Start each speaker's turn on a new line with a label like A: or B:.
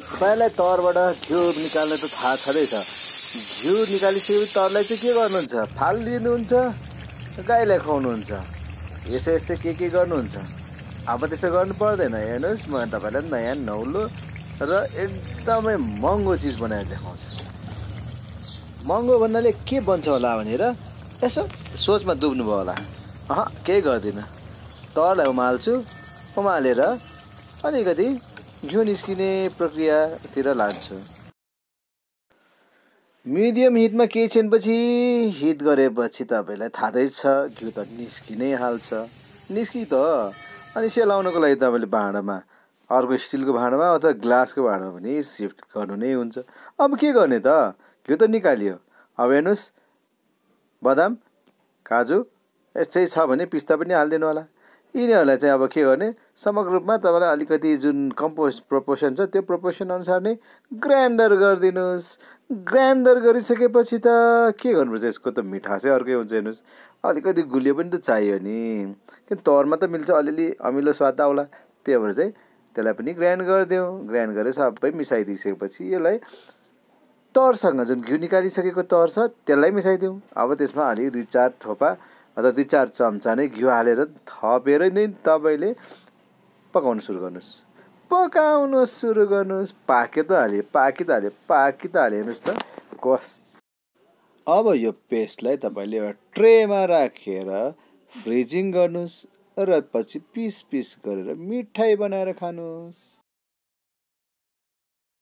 A: तपाईँलाई तवरबाट घिउ निकाल्ने त थाहा छँदैछ। घिउ निकालिसकेपछि तवरलाई चाहिँ के गर्नुहुन्छ? फालिदिनुहुन्छ, गाईलाई खुवाउनुहुन्छ, यसो के गर्नुहुन्छ। अब त्यसो गर्नु पर्दैन। हेर्नुहोस्, म तपाईँलाई नयाँ नौलो र एकदमै महँगो चिज बनाएर देखाउँछु। महँगो भन्नाले के बन्छ होला भनेर यसो सोचमा डुब्नुभयो होला। केही गर्दिनँ, तवरलाई उमाल्छु, उमालेर अलिकति घिउ निस्किने प्रक्रियातिर लान्छु। मिडियम हिटमा केही क्षणपछि हिट गरेपछि तपाईँलाई थाहै छ घिउ त निस्किनै हाल्छ। निस्कि त अनि सेलाउनको लागि तपाईँले भाँडामा, अर्को स्टिलको भाँडामा अथवा ग्लासको भाँडामा पनि सिफ्ट गर्नु नै हुन्छ। अब के गर्ने त? घिउ त निकालियो। अब हेर्नुहोस्, बदाम, काजु यस्तै छ भने पिस्ता पनि हालिदिनु होला। यिनीहरूलाई चाहिँ अब के गर्ने, समग्र रूपमा तपाईँलाई अलिकति जुन कम्पोस्ट प्रोपोर्सन छ त्यो प्रोपोर्सन अनुसार नै ग्राइन्डर गरिदिनुहोस्। ग्राइन्डर गरिसकेपछि त के गर्नुपर्छ, यसको त मिठासै अर्कै हुन्छ। हेर्नुहोस्, अलिकति गुलियो पनि त चाहियो नि, किन तवरमा त मिल्छ, अलिअलि अमिलो स्वाद आउला। त्यही भएर चाहिँ त्यसलाई पनि ग्राइन्ड गरिदिउँ। ग्राइन्ड गरेर सबै मिसाइदिइसकेपछि यसलाई तवरसँग जुन घिउ निकालिसकेको तवर छ त्यसलाई मिसाइदिउँ। अब त्यसमा अलिक 2-4 थोपा अथवा 2-4 चम्चा नै घिउ हालेर थपेर नै तपाईँले पकाउनु सुरु गर्नुहोस्। पाक्यो त हाल्यो। हेर्नुहोस् त कस। अब यो पेस्टलाई तपाईँले एउटा ट्रेमा राखेर फ्रिजिङ गर्नुहोस् र पछि पिस गरेर मिठाई बनाएर खानुहोस्।